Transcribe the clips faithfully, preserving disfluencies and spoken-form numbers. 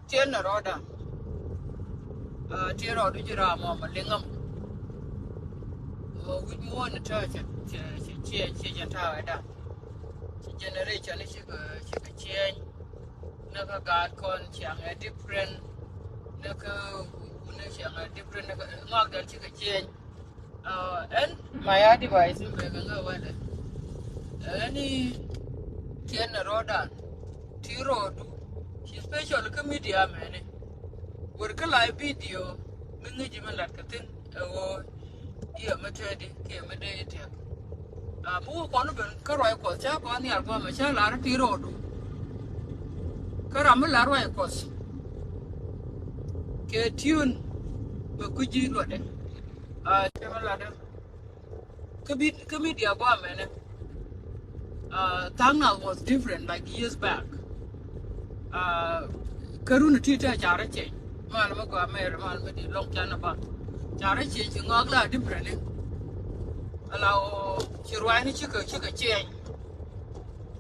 Tiɛn ni rɔɔdan. Tiɛn rɔɔdu ji̱ ram mɔ ma liŋ am. Wi̱c muɔ̱ɔ̱n ni tɔ̱ cɛ cɛ cɛ cɛ ta̱a̱ wɛ dan. Cɛ generation ni cikɛ cikɛ change. Ni kä gaat kɔn ciaŋ ɛ different. Ni kä wun ni ciaŋ ɛ different ni kä ŋɔak dan cikɛ change. Ɛn my advice mi bɛ kɛ ŋä wɛlɛ. Ɛn i̱ tiɛn ni rɔɔdan ti rɔɔdu ci special kä media mɛni. Wër kä live video mi ŋi̱ci mi lat kɛ thin ɛ ɣöö i̱ ɛmɛ tɛdi kiɛ mi dee i̱ tiɛk. Mi wä kɔn ben kä ruac kuɔth ca kɔn nhial guamɛ ca lar ti rɔɔdu. Kä ram mi lar ruac kuɔth kɛ tiun mɛ kui̱ci luɔtdɛ. Cɛ mi latdɛ. Kä bi kä media gɔaa mɛnɛ. Tha̱a̱ŋ nath was different like years back. Kä run ti tɛ carɛ change. Mal mi gɔaa mɛr mal mi di lɔŋ canɛ ba. Carɛ change ci ŋɔak la different ni. Ala o ci rua̱a̱ni cikɛ cikɛ change.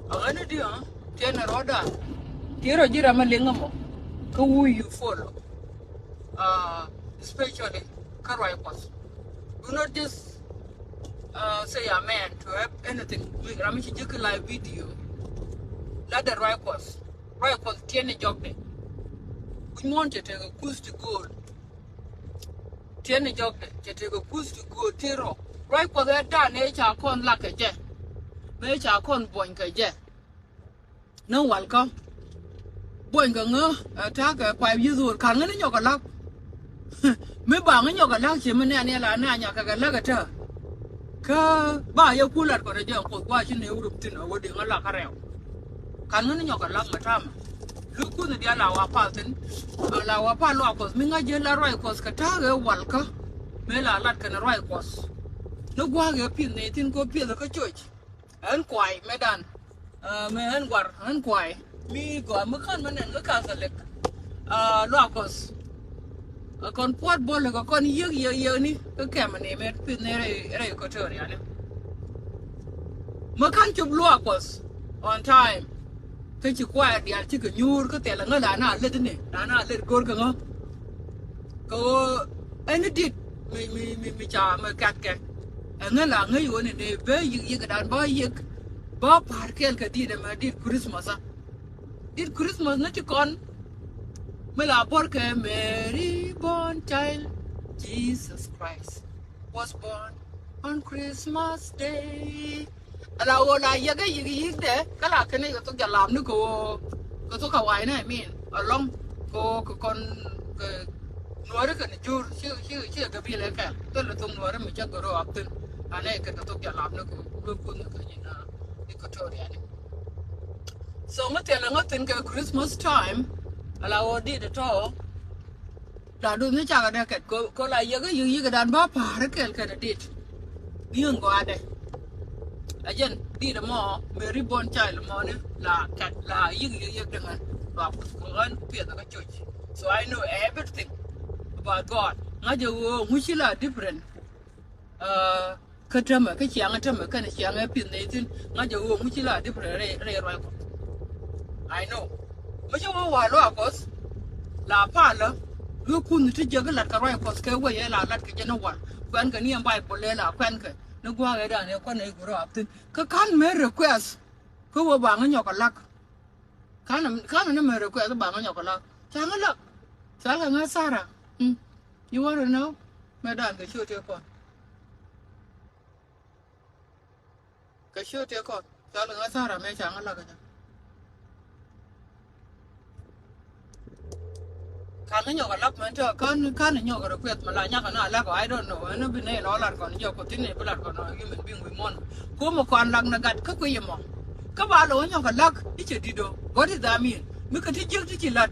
A ɣän i̱ di̱ ɣä tiɛn ni rɔɔdan. Tiɛn rɔ ji̱ ram a liŋ ɛmɔ kä who you follow. Especially kä ruac kuɔth. Do not just say amen to anything. Ram mi ci ji̱ kä live video. Lat dɛ ruac kuɔth. Ruac kuɔth tiɛn ni jɔkdɛ. Wi̱c muɔ̱ɔ̱n cɛ tekɛ kuth ti go̱o̱l. Tiɛn ni jɔkdɛ cɛ tekɛ kuth ti go̱o̱l ti rɔ. Ruac kuɔth ɛ dan ëë ca kɔn lak kɛ jɛ. Mëë ca kɔn buɔ̱ny kɛ jɛ. Ni walkä buɔ̱ny kɛ ŋä ɛ ta̱a̱ kɛ five years old ka̱n ŋä ni nyɔk kɛ lak. Mi ba ŋä nyɔk kɛ lak ci mi nɛn yɛ la nɛn nyakɛ kɛ lak ɛ ta̱a̱. Kä ba yɛ ku lat kɔn ɛ jɛ kuoth gua ci ni wurupthin ɛ wä di ŋä lak kä rɛw. Ka̱n ŋä ni nyɔk kɛ lak mɛ ta̱a̱ mɛ. Luk kuth ni diaal la wa pal thin. La wa pal luak kuɔth mi ŋä ji̱ la ruac kuɔth kɛ ta̱a̱ ɣɛ walkä. Mëë la lat kɛn ruac kuɔth. Ni gua̱a̱k ɣɛ pi̱th ni thin kɛ pi̱th kä coc. Ɣän kuay mɛ dan. Mɛ ɣän guar ɣän kuay mi gɔaa mi kän mɛ nɛn kä Catholic. Luak kuɔth. Kɔn puɔt bol kɛ kɔn yiëk yiëk yiëk ni kä kɛm ni mɛ pi̱th ni rɛy rɛy Equatoria ni. Mɛ kän cop luak kuɔth on time. Kä ci kuay diaal cikɛ nyuur kä thilɛ ŋä la na lät ni la na lät go̱r kɛ ŋä. Kɛ ɣöö ɛn i̱ dit mi mi mi mi ca mi kɛ̈tkɛ. Ɛŋä la ŋäc ɣöö ni ni bee yiëk yiëk dan bä yiëk bä pa̱a̱r kɛɛl kɛ dit ɛmɛ dit Christmas a. Dit Christmas ni ti kɔn mi la buɔ̱rkɛ Mary born child Jesus Christ was born on Christmas day. Ala ɣöö la yɛk ɛ yik yikdɛ kä la kɛn ɛ kɛ thok jɛ lam ni kɛ ɣöö kɛ thok kɛ wa̱i̱ ni I mean alɔŋ kɛ ɣöö kɛ kɔn kɛ nuɔ̱ɔ̱ri kɛn jur ci ci ci kɛ gabilɛ kɛl thil thok nuɔ̱ɔ̱ri mi cä gɛ rɔ ap thin. Anɛ kɛn kɛ thok jɛ lam ni kɛ ɣöö kun ni kɛ nyin Equatoria ni. So ŋä thilɛ ŋä thin kɛ Christmas time. Ala ɣöö dit tɔ̱. La duth ni cakɛ dee kɛt ko la yek yik yik dan ba pa̱a̱r kɛl kɛn dit. Ni ŋuadɛ. A jɛn dit mɔ Mary born child mɔ ni la kɛt la yik yik yik dengan ba kuth ko ɣän piɛth kä coc. So I know everything about God. Ŋa̱c jɛ ɣöö ŋuci la different. Kä tämɛ kä ciaŋä tämɛ kɛn ciaŋä pi̱th nɛy thi̱n ŋa̱c jɛ ɣöö ŋuci la different rɛy rɛy ruac Kuɔth. I know. Mi ci wä wa̱a̱ luaak Kuɔth la palä. Luek kun ti jiäk lat kɛ ruac Kuɔth kɛ wec ɛ la lat kɛ jɛ ni wal kuɛn kɛ ni ɛn Baibol lɛ la kuɛn kɛ ni gua̱a̱k ɛ dan ɛ kuɛn ɛ gurɔ ap thi̱n kä ka̱n mɛ request. Kä wä baŋä nyɔk kɛ lak. Ka̱n ka̱n ni mɛ request baŋä nyɔk kɛ lak ca̱ŋä lak. Cual kɛ ŋä Sara. You want to know? Mɛ dan kɛ ciö tëë kɔn. Kɛ ciö tëë kɔn cual kɛ ŋä Sara mɛ ca̱ŋä lak kɛ jɛ. Ka̱n ni nyɔk kɛ lak mɛ tɛ ka̱n ka̱n ni nyɔk kɛ request mɛ la nyakɛ na lak kɛ I don't know. Ɛn bi nɛ lɔ lat kɔn jɛ kɔ thin ni bi lat kɔn human being wi mɔn. Kumɛ kɔn lak ni gat kä kui̱ mɔ. Kä ba lɔ nyɔk kɛ lak i̱ cɛ di̱t ɔ. What is that mean? Mi kɛ ti jiäk ti ci lat.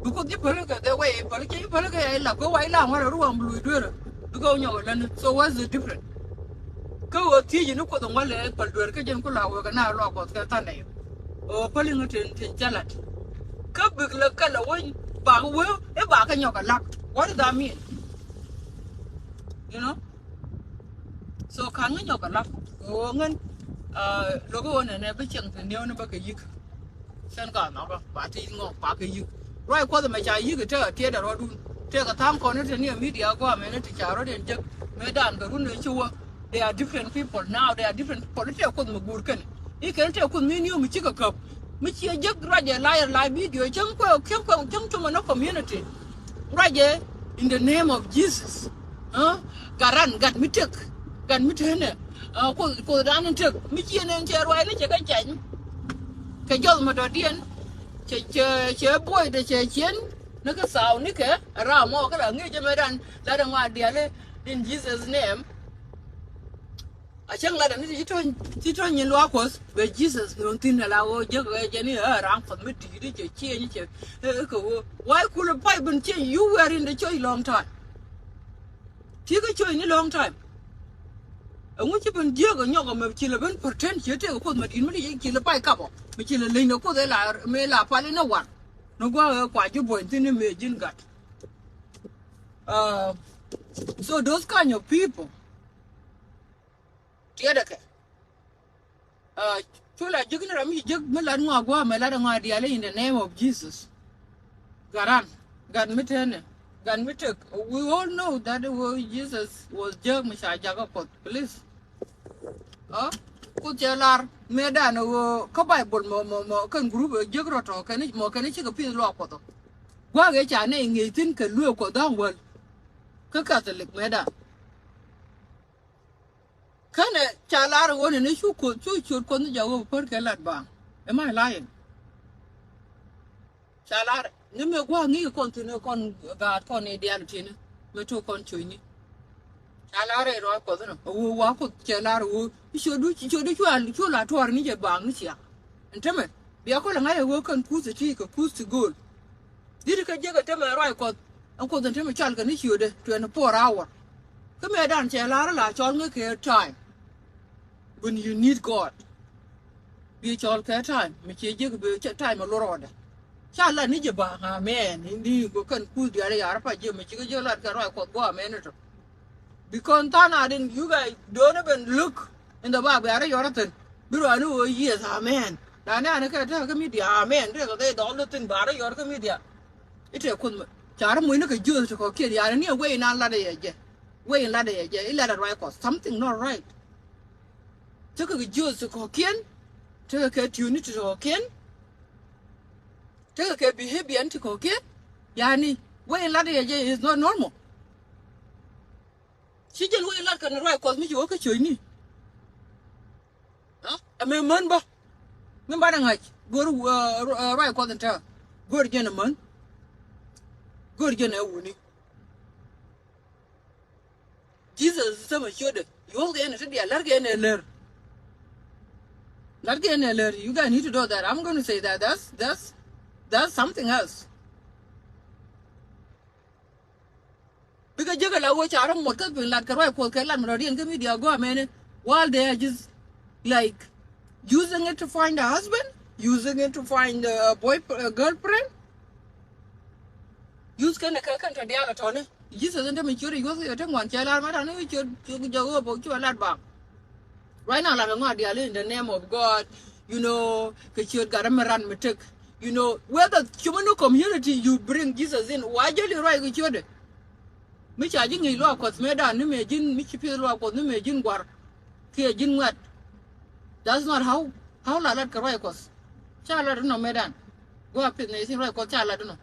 Because ji̱ päl kɛ the way päl ji̱ päl kɛ ya ilak kɛ wa ilak ŋuan rɛ ruɔm bi luc duer. Because nyɔk ilän so what's the difference? Kä ɣöö thiec ni Kuoth ŋuan lɛ päl duer kä jɛn ku la wek kɛ na luak Kuɔth kɛ thandɛ. Ɣöö päl iŋä ten ten cä lat. Kä bik lɛ kɛ lɛ wec bak wee i̱ bak kɛ nyɔk ilak. What does that mean? You know? So ka̱n ŋä nyɔk kɛ lak ɣöö ŋän. Lo̱k ɣöö nɛnɛ bi cieŋ thi̱n niɛw ni bä kɛ yik. Cän ka nhɔkä ba ti ŋɔk ba kɛ yik. Ruac Kuɔth ɛmɛ ca yi̱k ɛ tekɛ tiɛɛt ɛ rɔɔdun. Tekɛ tha̱a̱ŋ kɔn ni te ni ɛ media gua̱a̱mɛ ni ti ca rɔɔdiɛn jek. Mëë dan kɛ run ɛ ci wä. They are different people now. They are different people. I̱ tëë Kuoth mi guur kɛn. I̱ kɛn tëë Kuoth mi niom mi cikɛ käp. Mi ciɛ jek ruacɛ live, live video. Cäŋ kuɛ, cäŋ kuɛ, cäŋ cumɛ ni community. Ruacɛ in the name of Jesus. Gat ran, gat mi tëk. Gat mi tënɛ. Kuoth, Kuothdan in tëk. Mi ciɛ nɛn cɛ ruac ni cɛ kɛ cany. Kɛ jɔth mɛ dɔ̱diɛn. Cɛ, cɛ, cɛ buɔydɛ cɛ ciɛn. Ni kɛ thaw nikɛ ram mɔ kä la ŋi̱i̱c jɛ mɛ dan la dɛ ŋɔak diali in Jesus name. A cäŋ la dɛ ni ti ci tɔ̱, ci tɔ̱ nyin luaak Kuɔth bɛ Jesus ni wun thi̱n ala ɣöö jek ɣɛ jɛ ni ɛ ram Kuɔth mi ti̱i̱t cɛ cieny cɛ ɛ kɛ ɣöö why could a pipe been change? You were in the church long time. Ti kɛ church ni long time. Ɛŋu ci ben jiäk ɛ nyɔk ɛmɛ ci lɛ ben pretend ci tek Kuoth mɛ di̱i̱t mi ti ci lɛ pay kapɔ mi ci lɛ leny ni Kuoth ɛ la mi la pal in ɛ war. Ni gua̱a̱k ɛ kua ji̱ buɔ̱ny thi̱n ni mëë ji̱n gat. Uh, so those kind of people. Tiɛɛdɛ kɛ. Uh, cu la ji̱k ni ram mi ji̱k mi lat ŋɔak gua̱a̱k mɛ lat ŋɔak diali in the name of Jesus. Gat ran, gat mi tënɛ, gat mi tëk. We all know that Jesus was jiäk mi ca jakä Kuɔth. Please. Ɔ, Kuoth cɛ lar mëë dan ɣöö kä Baibol mɔ, mɔ, mɔ kɛn group ɛ jiäk rɔ tɔ kɛn mɔ kɛn cikɛ pi̱th luaak Kuɔth ɔ. Gua̱a̱k ëë ca nɛy ŋi̱eec thi̱n kɛ luëë Kuɔth da̱ŋ wäl. Kä Catholic mëë dan. Känɛ ca lar ɣöö nɛnɛ cu Kuoth, cu ciöt Kuɔth ni Jehova pär kɛ lat baaŋ. Am I lying? Ca lar ni mëë gua̱a̱k ŋi̱i̱c kɔn thi̱n kɔn gaat kɔn i̱ diaal ti̱n mëë tok kɔn cuɔ̱cni. Ca lar i̱ ruac Kuɔth inɔ a ɣöö wa Kuoth cɛ lar ɣöö i̱ ciötdu, ciötdu cu a, cu la tuɔɔr ni jɛ baaŋ ni ciaŋ. Ɛn tämɛ bia kɔl ɛ ŋa̱c ɛ ɣöö kɛn kuth ɛ ti kɛ kuth ti gööl. Di̱t kä jek ɛ tämɛ ruac Kuɔth ɛn Kuoth ɛn tämɛ cɔal kɛ ni ciötdɛ twenty four hour. Kä mëë dan cɛ lar la cɔl ŋäc kɛ time. When you need God. Bi cɔl kɛ time mi cie jiäk bi cɛ time a lor ɔdɛ. Ca lat ni jɛ ba amen in di go kɛn kuth diaal yar pa jiɛ mi cikɛ jiɛ lat kɛ ruac Kuɔth guɔ amen itɔ. Because than I didn't, you guys don't even look in the back. Bi arɛ yɔr thin bi ruac ni wee yes amen. Dani ani kɛ tɛ kɛ media amen tɛ kɛ dhɔl thin ba arɛ yɔr kɛ media. Itɛ Kuoth mi ca rɛ muc ni kɛ jiöth ti kɔkiɛn yani ni a wee in an lat yɛ jɛ. Wee in lat yɛ jɛ ilat a ruac Kuɔth something not right. Tekɛ kɛ jiöth ti kɔ̱kiɛn. Tekɛ kɛ tiuni ti kɔ̱kiɛn. Tekɛ kɛ behavior ti kɔ̱kiɛn. Yani wee in lat yɛ jɛ is not normal. Ci jɛn wee in lat kɛn ruac Kuɔth mi ci wä kä ciöcni. Ɛmɛ män bä mi banɛ ŋa̱c go̱r ruac Kuɔth in tɛ go̱r jɛn ɛ män. Go̱r jɛn ɛ wuni. Jesus tämɛ ciötdɛ yuɔ̱thkɛ ɛn ɛ ti diaal la̱rkɛ ɛn ɛ lär. La̱rkɛ ɛn ɛ lär. You guys need to know that. I'm gonna say that that's, that's, that's something else. Bikɛ jek ɛ la wee ca rɔ mot kä piny lat kɛ ruac Kuɔth kɛ lat mi rɔ̱diɛn kä media guɔ amɛni. While they are just like using it to find a husband, using it to find a boy, a girlfriend. Use kɛn ɛ kɛ kɛn tɔ diaal ɛ tɔni. Jesus in te mi ciöt i̱ yuɔth kɛ te ŋuan cɛ lar mɛ tɔni ciöt ciöt jɛ wee bok cuɛ lat bak. Right now lat kɛ ŋɔak diaal in the name of God. You know kɛ ciöt gat mi ran mi tek. You know whether cumɛ ni community you bring Jesus in wa jäli ruac kɛ ciötdɛ. Mi ca ji̱ ŋi̱i̱c luaak Kuɔth mëë dan ni mëë ji̱n mi ci pi̱th luaak Kuɔth ni mëë ji̱n gua̱r kiɛ ji̱n ŋuɛ̈t. That's not how, how la lat kɛ ruac Kuɔth. Ca lat inɔ mëë dan. Gua̱a̱k pi̱th ni thi̱n ruac Kuɔth ca lat inɔ.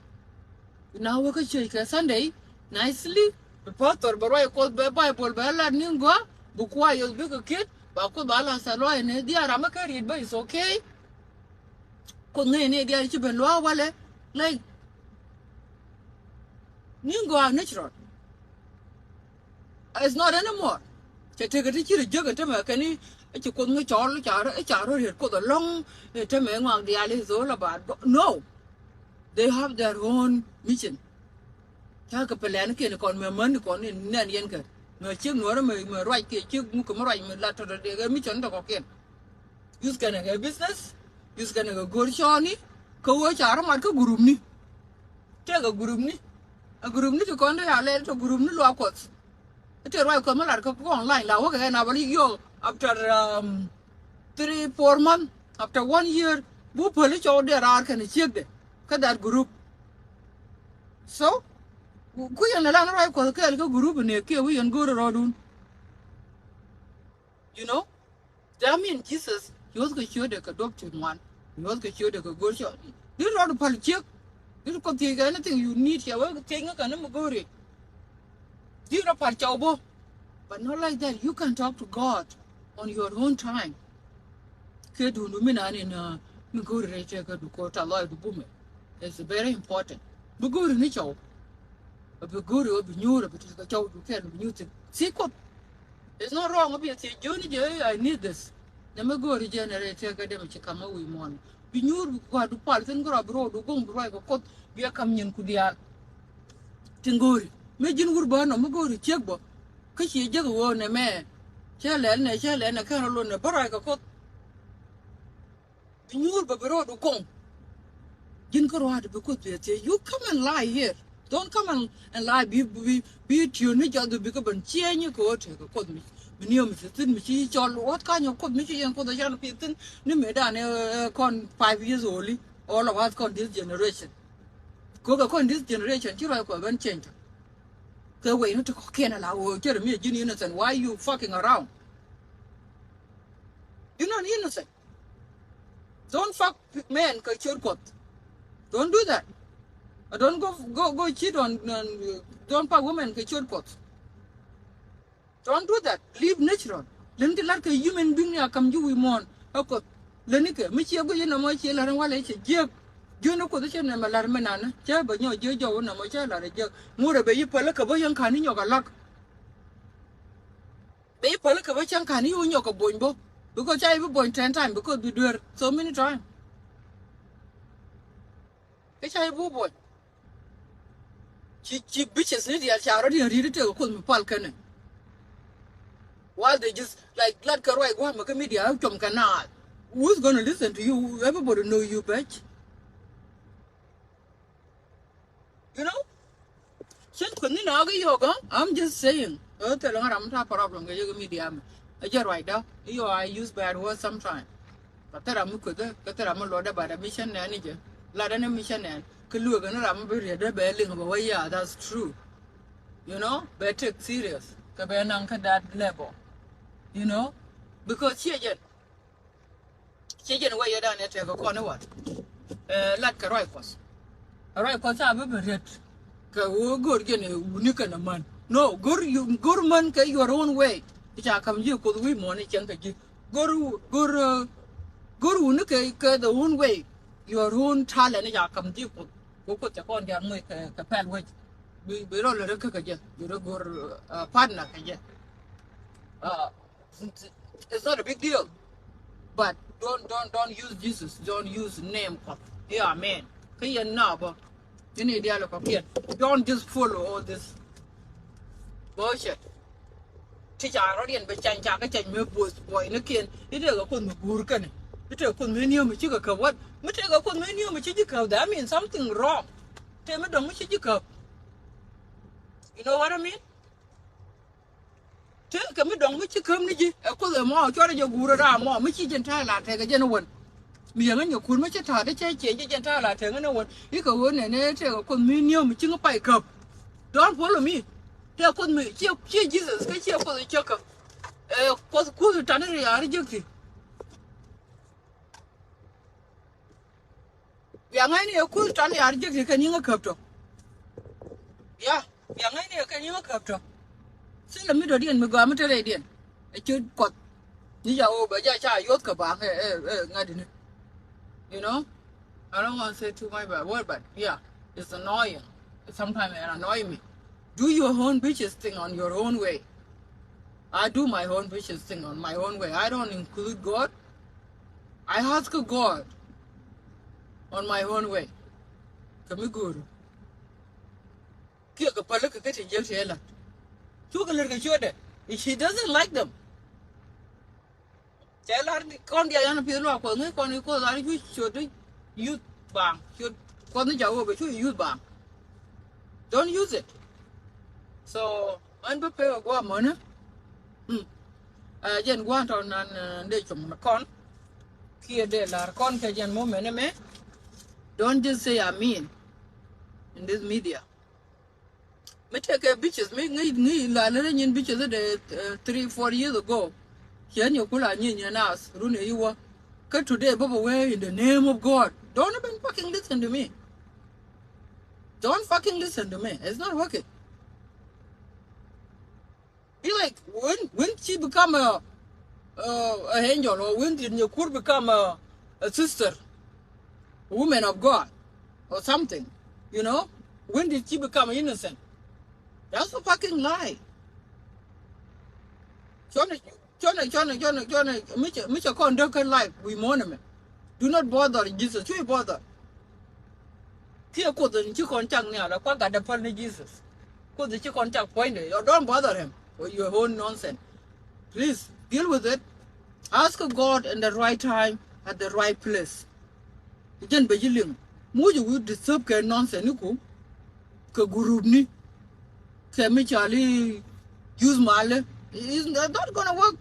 Na wä kä ciec kɛ Sunday nicely. Bi pastor bɛ ruac Kuɔth bɛ Bible bɛ lat ni gɔaa bi kuayɔth bikɛ kiet ba Kuoth ba la sa luac ni dhia ram mi kä riet bä is okay. Kuoth ŋäcni diaal ci ben luaak walɛ like ni gɔaa natural. It's not anymore. Cɛ tekɛ ti ci rɛ jek ɛ tämɛ kɛn i̱ ci Kuoth ŋäc cɔl i̱ ca rɔ riet Kuoth ɛlɔ̱ŋ. Ɛ tämɛ ŋɔak diaal is all about God. No. They have their own mission. Ca kɛ plan kiɛn kɔn mɛ män kɔn in nɛn yɛn kɛ mɛ ciek nuɔrä mɛ ruac kiɛ ciek muk kɛ mɛ ruac mɛ la tɔtɔ dee kɛ mission tɔkɔ kiɛn. Use kɛnɛ kɛ business. Use kɛnɛ kɛ go̱r cɔɔni. Kä wee ca rɔ mat kä group ni. Tëëkɛ group ni. A group ni ti kɔn ti ca lɛl tɔ group ni luaak Kuɔth. Ite ruac Kuɔth mi lat kä online la wäkɛ ɛn a bä li yɔk after three four month, after one year. Bu päli cɔw dee raar kɛnɛ ciekdɛ kä that group. So ku yɛn la lan ruac Kuɔth kɛɛl kä group ni kiɛ wi̱i̱ yɛn go̱o̱r rɔɔdun. You know, that mean Jesus, yuɔth kɛ ciötdɛ kɛ duɔ̱p ti ŋuan, yuɔth kɛ ciötdɛ kɛ go̱o̱r cɔ. Di rɔɔdu pal ciek. Di Kuoth thiec kɛ anything you need cɛ wee thiec ŋä kɛ ni mi go̱o̱ri. Di rɔ pal cɔw bä. But not like that. You can talk to God on your own time. Kɛ duundu mi nani na mi go̱o̱ri rɛy tɛkɛ du ko ta lɔy du bumɛ. It's very important. Mi go̱o̱ri ni cɔw. A bi go̱o̱ri, a bi nyuur, a bi ti kɛ cɔw du kɛn bi nyuur thin. Si Kuoth. It's not wrong. A bi a thiec jiöni jɛ, I need this. Nɛ mi go̱o̱ri jɛ nɛ rɛy tɛkɛ dɛ mi ci kam a wi̱i̱ muɔ̱ɔ̱n. Bi nyuur bi gɔaa du pal thin gɔrɔ bi rɔɔdu go̱ŋ bi ruac kɛ Kuoth bi a kam nyin ku diaal. Tin go̱o̱ri mi ji̱n wur bä nɔ mi go̱o̱ri ciek bä. Kä ciɛ jek ɣöö nɛ mɛ cɛ lɛl nɛ cɛ lɛl nɛ kɛn rɔ lon nɛ bä ruac kɛ Kuoth. Bi nyuur bä bi rɔɔdu koŋ. Ji̱n kä ruaadu bi Kuoth bi thiec. You come and lie here. Don't come and, and lie bi bi bi tiöni jɔth bi kä ben ciɛny kɛ ɣöö tekɛ Kuoth mi. Mi niö mi ci thi̱n mi ci cɔl what kind of Kuoth mi ci yɛn Kuoth a can pi thi̱n ni mëëdan ɛ kɔn five years old. All of us kɔn this generation. Kɛ ɣöö kɛ kɔn this generation ci ruac Kuɔth ben change. Kɛ wee ni ti kɔkiɛn ala ɣöö cɛ rɛ mi a ji̱n innocent. Why you fucking around? You not innocent. Don't fuck men kɛ ciöt Kuɔth. Don't do that. Don't go go go cheat on, on don't fuck women kɛ ciöt Kuɔth. Don't do that. Live natural. Lɛn ti lat kɛ human being ni a kam ji̱ wi̱i̱ muɔ̱ɔ̱n a Kuoth. Lɛn ni kɛ mi ciɛ guic inɔmɔ ciɛ lar in walɛ cɛ jiäk. Jiön ni Kuoth cɛ nɛmɛ lar mi nanä cɛ bɛ nyɔk jiäk jɔw inɔmɔ cɛ lar jiäk. Ŋurɛ bɛ yi päl kɛ bä yɛn ka̱n ni nyɔk a lak. Bɛ yi päl kɛ bä cäŋ ka̱n i̱ wä nyɔk kɛ bony bä. Because ca i̱ bi bony ten time because bi duer so many time. Kä ca i̱ bi bony. Ci ci bitches ni diaal ca rɔ diɛn ri̱t itek kɛ Kuoth mi pal kɛnɛ. While they just like lat kɛ ruac gua̱a̱mɛ kä media i̱ com kɛ naath. Who's gonna listen to you? Everybody know you, bitch. You know? Cien kueth ni nɔɔk i̱ yɔk ɣä, I'm just saying. Ɣä thilɛ ŋä ram mi ta̱a̱ problem kɛ yek media mi. Ɛ jɛ ruacda i̱ yɔk, I use bad words sometime. Kä thil ram mi kueth kä thil ram mi luɔtdä, but a mi cä nɛn i̱ jɛ. Latdä ni mi cä nɛn kä lueek ni ram mi bi rietdä bɛ liŋ bɛ wä, yeah, that's true. You know, bɛ take serious kɛ bɛ naŋ kä that level. You know, because ciɛ jɛn. Ciɛ jɛn wee yɛ dan ɛ tɛkɛ kɔn i̱ wat. Ɛ lat kɛ ruac Kuɔth. Ruac Kuɔth ca bi ben riet kɛ ɣöö go̱r jɛn ɛ wuni kɛn ɛ män. No, go̱r, go̱r män kɛ your own way. I̱ ca ka̱m ji̱ Kuoth wi̱i̱ muɔ̱ɔ̱n i̱ cɛŋ kɛ ji̱. Go̱r, go̱r, go̱r wuni kɛ, kɛ the own way. Your own talent i̱ ca ka̱m ji̱ Kuoth. Kɛ Kuoth cɛ kɔn diaal moc kɛ, kɛ pɛl wec. Bi, bi rɔ lɛ rɛ kä kɛ jɛ, bi rɔ go̱r, uh, partner kɛ jɛ. Uh, it's not a big deal. But don't, don't, don't use Jesus. Don't use name Kuɔth. Yeah, amen. Kä yɛn na bä. Ini diaal kɔkiɛn. Don't just follow all this bullshit. Ti ca rɔ̱diɛn bɛ cany ca kä cany mi buɔth buɔynikiɛn. I̱ tëëkɛ Kuoth mi guur kɛnɛ. I̱ tëëkɛ Kuoth mi niöm i̱ cikɛ käp wät. Mi tëëkɛ Kuoth mi niöm i̱ ci ji̱ käp, that means something wrong. Tëë mi dɔ̱ŋ mi ci ji̱ käp. You know what I mean? Tëëkɛ mi dɔ̱ŋ mi ci käp ni ji̱ ɛ Kuoth ɛmɔ cuɔrɛ jɛ guur ɛ ram mɔ mi ci jɛn ta̱a̱ la tekɛ jɛn ɛ wän. Mi yɛŋä nyɛ kur mi ci ta̱a̱ dee cɛ ciɛ jɛ jɛn ta̱a̱ la tekɛ ni wän. I̱ kɛ ɣöö nɛnɛ tëëkɛ Kuoth mi niöm mi ci ŋä pay käp. Don't follow me. Tëë Kuoth mi ciɛ, ciɛ Jesus kä ciɛ Kuoth cäkä. Ɛ Kuoth Kuoth tan ri ya̱r jek ti. Bia ŋäcni ɛ Kuoth tan ya̱r jek ti kɛ ni̱ŋä käp tɔ. Ya, bia ŋäcni ɛ kɛ ni̱ŋä käp tɔ. Thilɛ mi dɔ̱diɛn mi gɔaa mi te rɛydiɛn. Ɛ ci Kuɔth. Ni ca ɣöö bɛ ja ca yuɔth kɛ baaŋ ɛ, ɛ, ɛ, ŋa̱t ini. You know? I don't want to say too much about word, but yeah, it's annoying. Sometimes it annoy me. Do your own bitches thing on your own way. I do my own bitches thing on my own way. I don't include God. I ask God on my own way. Kɛ mi go̱o̱ri. Kiɛ kɛ päl kɛ kä ti jiäk ti ɛ la̱t. Cukɛ lät kɛ ciötdɛ. She doesn't like them. Cɛ lar kɔn diaal yan pi̱th luaak Kuɔth ŋäc kɔn i̱ Kuoth lar i̱ cu ciöt i̱ youth baaŋ. Ciöt Kuɔth ni ca wee bɛ cu youth baaŋ. Don't use it. So ɣän bä pek a gua̱a̱ mänä. Hmm. Ɛ jɛn gua̱a̱n tɔ̱ nan, ɛ, dee com ni kɔn. Kiɛ dee lar kɔn kɛ jɛn moment ɛmɛ. Don't just say amen in this media. Mi tëë kɛ bitches mi ŋäc ŋäc la lɛ rɛ nyin bitches de, uh, three, four years ago. Ciɛ nyɛ kula nyin nyɛ nas run ɛ iwä. Kä today bä bä wee in the name of God. Don't even fucking listen to me. Don't fucking listen to me. It's not working. Be like, when when she become a, a, a angel, or when did Nyakur become a, a sister, a woman of God, or something? You know, when did she become innocent? That's a fucking lie. Cuɔnɛ cuɔnɛ cuɔnɛ cuɔnɛ cuɔnɛ mi cɛ mi cɛ kɔn däk kä life wi̱i̱ muɔ̱ɔ̱n ɛmɛ. Do not bother Jesus. Cu bother. Kiɛ Kuoth in ci kɔn cak nhial, a kua gatdɛ päl ni Jesus. Kuoth in ci kɔn cak puɔ̱nydɛ. You don't bother him with your own nonsense. Please deal with it. Ask God in the right time at the right place. Jɛn bɛ ji̱ liŋ. Muc wi̱i̱ disturb kɛ nonsense ni ku kɛ group ni. Kɛ mi cɔal i̱ use malä. It's not gonna work.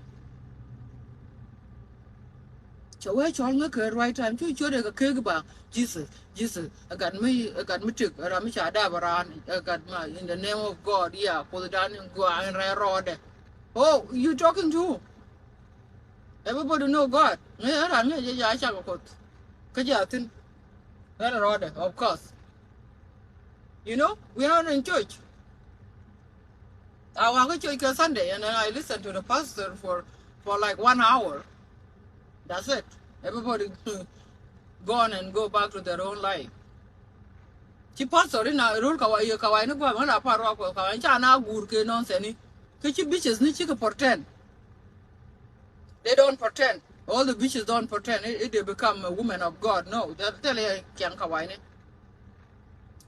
Cɛ wee cɔl ŋä kɛ right time cu ciöt ɛ kɛ kek ba Jesus, Jesus, ɛ gat mi, ɛ gat mi tëk, ɛ ram mi ca dap ɛ raan, ɛ gat ma, in the name of God, yeah, Kuothdan in gua in rɛɛ rɔɔdɛ. Oh, you talking to who? Everybody know God. Ŋäc ɛ ran ŋäc ɛ ja cak ɛ Kuoth. Kä ja thi̱n. Rɛɛ rɔɔdɛ, of course. You know, we are not in church. I walk to church on Sunday and then I listen to the pastor for, for like one hour. That's it. Everybody gone and go back to their own life. Ci pastor ina rul kawai kawai ni gua mana pa rua ko kawai cha na gur ke nonsense ni. Ke ci bitches ni ci ke pretend. They don't pretend. All the bitches don't pretend. If, if they become a woman of God, no. They'll tell you kiang kawai ni.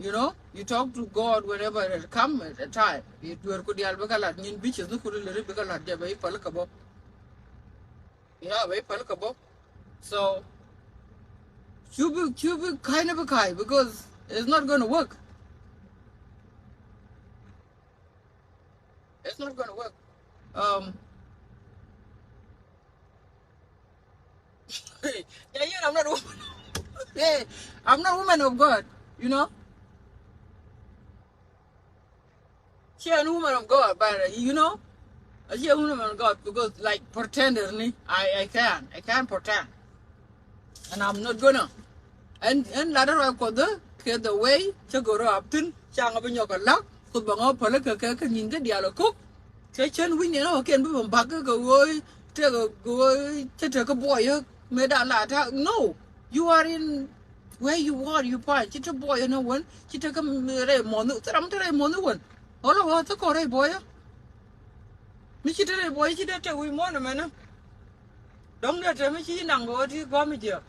You know, you talk to God whenever it come at a time. It will could yal bika lat nyin bitches no could liri bika lat jaba ipal kabo. Yeah, bika ipal kabo. So should be should be kind of a kai because it's not gonna work. It's not gonna work. Um, yeah, yeah, I'm not a woman. Hey, I'm not a woman of God, you know? She a woman of God, but uh, you know, she a woman of God because like pretender ni, I, I can, I can pretend. And I'm not gonna. And and ladder wa kɔdä kɛ the way cä goro aptin cä ŋa bi nyɔk a lak kuth ba ŋa pälä kɛ kɛ kɛ nyin kɛ dial a kok. Cä cän wi̱ny ni na wa kɛn bi bä bak kɛ kɛ woi tɛ kɛ woi cä tɛ kɛ buɔyä mɛ da la ta. No, you are in where you are, you fine. Ci tɛ buɔyä na wän ci tɛ kɛ rɛ mɔni thɛ ram tɛ rɛ mɔni wän. Ɔlɔ wa thɛ kɔ rɛ buɔyä. Mi ci tɛ rɛ buɔyä ci tɛ tɛ wi̱i̱ mɔni mɛnä. Dɔ̱ŋ dee tɛmɛ ci naŋ kɛ ɣöö ti gɔ̱a̱m jiɛ.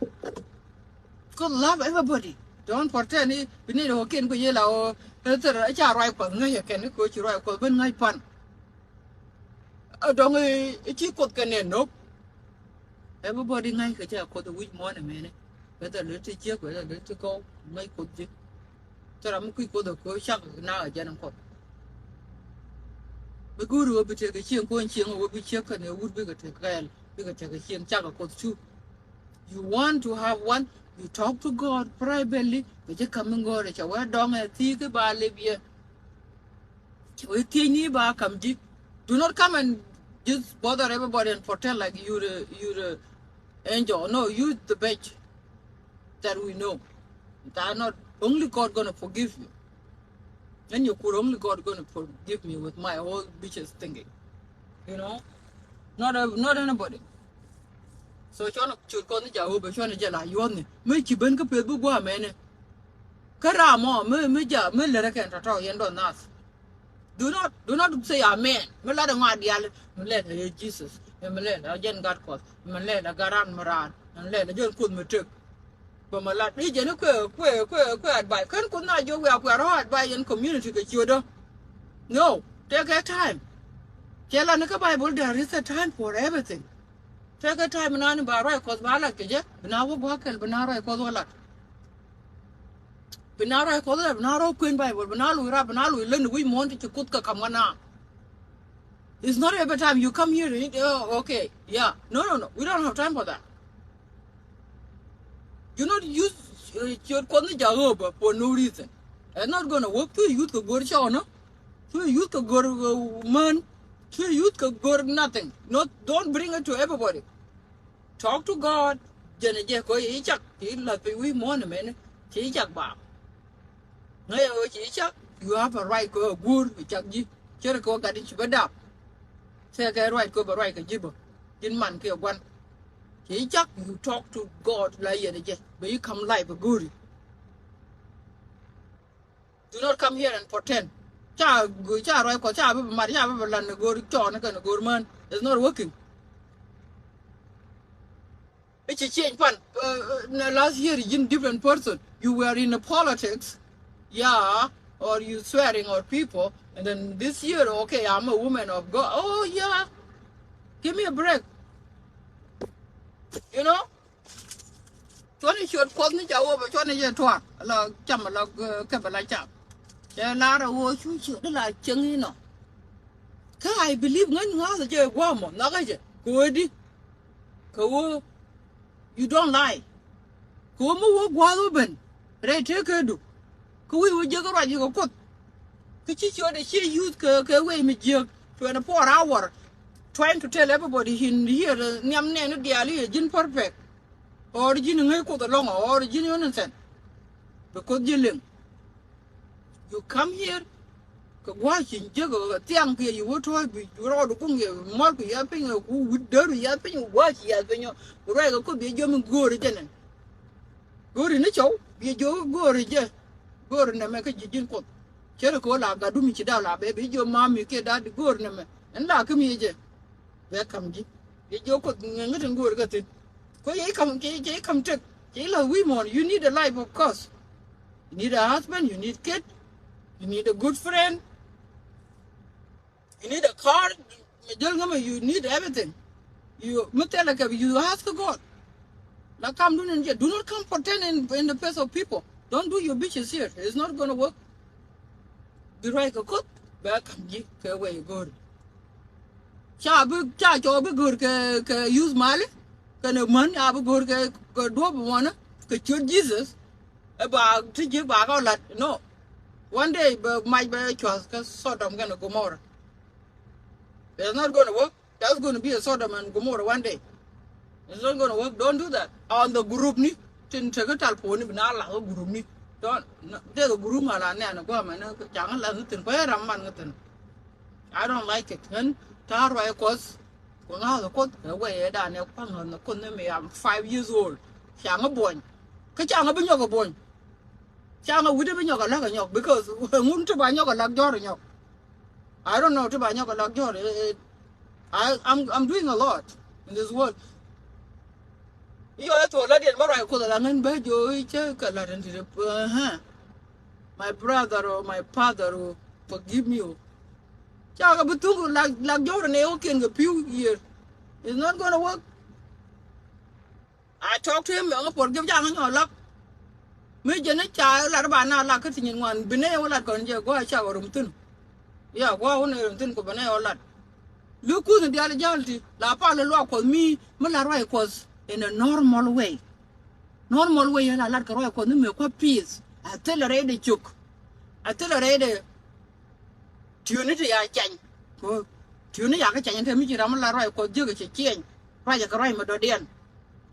Cause love everybody. Don't pretend ni bi ni dee wä kiɛn kui̱ yela ɣöö ɛ thɛr ɛ ca ruac kuɔth ŋäc ɛ kɛn ni kɛ ɣöö ci ruac kuɔth ben ŋäc pan. Ɛ dɔ̱ŋ i̱ ci kuoth kɛ nɛn no̱k. Everybody ŋäc kɛ ca kuoth wi̱c muɔ̱ɔ̱n ɛmɛni. Whether lät ti ciek, whether lät ti kɔw, ŋäc kuoth ji̱. Thil ram mi kui̱c Kuoth ɛ köö cak na ɛ jɛn in Kuoth. Bi go̱o̱ri ɣöö bi tekɛ cieŋ, kuɔn cieŋ ɣöö bi ciek kɛnɛ wut bikɛ tek kɛɛl, bikɛ tekɛ cieŋ cak ɛ Kuoth cu. You want to have one, you talk to God privately, bɛ ji̱ ka̱m in gɔ̱rɛ cɛ wee dɔŋ ɛ thi̱i̱k i̱ ba lip yɛ. Cɛ wee thiec ni ba ka̱m ji̱. Do not come and just bother everybody and pretend like you the, you the angel. No, you the bitch that we know. That not only God gonna forgive you. And your could only God gonna forgive me with my whole bitches thinking. You know? Not a, not anybody. So cuɔn cut kɔn ni Jehovah cuɔn jɛ la yuɔth ni. Mi ci ben kä peth bi guamɛni. Kä ram mɔ mi, mi ja mi lere kɛn tɔtɔ yɛn dɔn nath. Do not, do not say amen. Mi lat ŋɔa dial mi lɛt ɛ Jesus. Mi lɛt ɛ jɛn gat Kuɔth. Mi lɛt ɛ gat ran mi raan. Mi lɛt ɛ jɛn Kuoth mi tek. Bä mi lat i̱ jɛn i̱ kuɛ, kuɛ, kuɛ, kuɛ advice. Kän Kuoth na jiök wiaa kuɛ rɔ advice in community kɛ ciötdä. No, take your time. Cɛ lat ni kä Bible, there is a time for everything. Take your time, nani ba ruac Kuɔth ba lat kɛ jɛ, bi na wä gua̱a̱k kɛl, bi na ruac Kuɔth wä lat. Bi na ruac Kuɔth wä lat, bi na rɔ kuën Bible, bi na luc rap, bi na luc lät ni wi̱c muɔ̱ɔ̱n ti ci Kuoth kɛ ka̱m wä na. It's not every time you come here, you, oh, okay, yeah. No, no, no. We don't have time for that. You not use, uh, ciöt Kuɔth ni Jehovah for no reason. It's not gonna work. Cu yuth kɛ go̱r cɔɔnä. Cu yuth kɛ gör, uh, män. Cu yuth kɛ gör nothing. Not, don't bring it to everybody. Talk to God. Jɛn ɛ jɛ kɔ yɛ cak. Ci lath piny wi̱i̱ muɔ̱ɔ̱n ɛmɛni. Ci cak ba. Ŋäc ɛ ɣöö ci cak. You have a right kɔ ɛ guur. Cak ji̱. Cɛ rɛ kɔ gat in ci bä dap. Cɛ kɛ right kɔ bɛ right kɛ ji̱ bä. Ji̱n man kiɛ gua̱n. Ci cak, you talk to God la yɛn ɛ jɛ. Bɛ yi kam life bɛ go̱o̱ri. Do not come here and pretend. Ca, ca ruac kɔ, ca bä mat, ca bä lan ni go̱o̱r cɔɔn kɛ ni go̱o̱r män. It's not working. I̱ ci change pan. Uh, uh, last year, ji̱n different person. You were in the politics. Yeah. Or you swearing on people. And then this year, okay, I'm a woman of God. Oh, yeah. Give me a break. You know? Cuɔ̱n i̱ ciöt Kuɔth ni ca wä bɛ cuɔ̱n i̱ yɛ tuaar la cam la, eh, kɛ bɛ la cam. Cɛ lar a wä cu ciöt la cieŋ inɔ. Kä I believe ŋäc ŋa̱th jɛ gua̱a̱mɔ nhɔkä jɛ kɛ wä di. Kɛ wä you don't lie. Kɛ wä mi wä gua̱a̱th wä ben rɛy tëëkädu. Kä wi̱i̱ wä jiäk ruac kɛ Kuoth. Kä ci ciötdɛ ci use kɛ, kɛ wee mi jiäk twenty-four hour, trying to tell everybody in here, uh, nhiam nɛɛni diaal i̱ ji̱n perfect. Or ji̱n ŋäc Kuoth ɛlɔ̱ŋ, or ji̱n innocent. Because ji̱ liŋ. You come here kɛ gua̱a̱c ci jiäk kɛ thiaŋ kiɛ yi wä tɔ̱ɔ̱c bi rɔɔdu kuŋ yɛ muɔ̱l ku yɛ piny ku wi̱c däru yɛ piny ku gua̱a̱c ci yɛ piny. Ruac kɛ Kuoth bi jiöm in göörä jɛnɛ. Go̱o̱ri ni cɔw, bi jiök go̱o̱ri jɛ. Go̱o̱ri nɛmɛ kä ji̱ ji̱n Kuoth. Cɛ ri ko̱o̱l a gatdu mi ci da̱a̱ la bɛ bi jiök mam mi kiɛ da̱a̱ di go̱o̱ri nɛmɛ. Ɛn la kä mi jɛ. Bɛ ka̱m ji̱. Bi jiök Kuoth ŋäŋä tin go̱o̱ri kä thi̱n. Ko yɛ i̱ ka̱m, yɛ i̱ ka̱m tek. Yɛ i̱ la wi̱i̱ muɔ̱ɔ̱n. You need a life, of course. You need a husband, you need kid. You need a good friend. You need a car. Mi jäl ŋämɛ, you need everything. You, mi thilɛ kɛ, you ask God. La kamdun in jɛ. Do not come pretend in, in the face of people. Don't do your bitches here. It's not gonna work. Bi ruac kɛ Kuoth bɛ kam ji̱ kɛ wee go̱o̱ri. Ca bi, ca cɔɔ bi go̱o̱r kɛ, kɛ use mali. Kɛnɛ män a bi go̱o̱r kɛ, kɛ duɔ̱p muɔ̱nä kɛ ciöt Jesus. Ɛ ba ti ji̱ ba kɛ lat. No. One day bɛ mac bɛ cua̱th kä Sodom kɛnɛ Gomorrah. It's not gonna work. That's gonna be a Sodom and Gomorrah one day. It's not gonna work. Don't do that. On the group ni. Tin tekɛ tal puɔ̱n ni bi na lath kä group ni. Don't, no, there's a group ma la nɛn a guamɛ ni caŋ lath ni thin. Kuɛ ram man kä thin. I don't like it. Ɣän ta̱a̱ ruac Kuɔth. Ku ŋa̱th Kuoth ɛ wee ɛ danɛ kua̱n ɣän Kuoth ni mi, I'm five years old. Caŋ buɔ̱ny. Kä caŋ bi nyɔk buɔ̱ny. Caŋ wi̱cdɛ bi nyɔk a la̱k a nyɔk, because ŋun ti ba nyɔk a la̱k jɔ̱ɔ̱r a nyɔk. I don't know ti ba nyɔk a la̱k jɔ̱ɔ̱r. Eh, eh, I, I'm, I'm doing a lot in this world. Yɔ ɛ thuɔ̱k la̱t yɛn bä ruac Kuoth a la ŋän bä jiö i̱ cä kɛ la̱t ɛn ti dee, uh-huh. My brother or my father or forgive me or. Ca kɛ bi thuk la̱k, la̱k jɔ̱ɔ̱r ni ɛ wä kiɛn kɛ pi̱w yiër. It's not gonna work. I talk to him, ɛŋä puɔl gi̱p ca ŋä nyɔk la̱k. Mi jɛn ni ca lat ba na la̱k kä ti nyin ŋuan bi nɛy wä lat kɔn jɛ gua̱a̱ ca wä rum thi̱n. Ya gua̱a̱ wä nɛy rum thi̱n ku bi nɛy wä lat. Li kuth ni diaal jäl ti la pal li luak Kuɔth mi, mi la ruac Kuɔth in a normal way. Normal way la lat kɛ ruac Kuɔth ni mëë kua̱ peace. A thil rɛy de cuk. A thil rɛy de Tiöni ti ya cɛny. Ko tiöni ya kä cɛny te mi ci ram la ruac Kuɔth jiök cɛ ciɛny. Ruac kɛ ruac mi dɔ̱diɛn.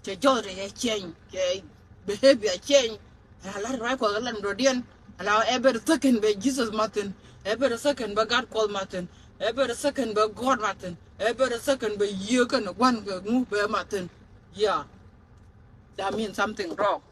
Cɛ jɔth te cɛ ciɛny. Cɛ behavior ciɛny. Ala ruac Kuɔth la mi dɔ̱diɛn. Ala every second bɛ Jesus mathin. Every second bɛ gat Kuɔth mathin. Every second bɛ God mathin. Every second bɛ yiëë kɛn gua̱n kɛ ŋu bɛ mathin. Yeah. That means something wrong.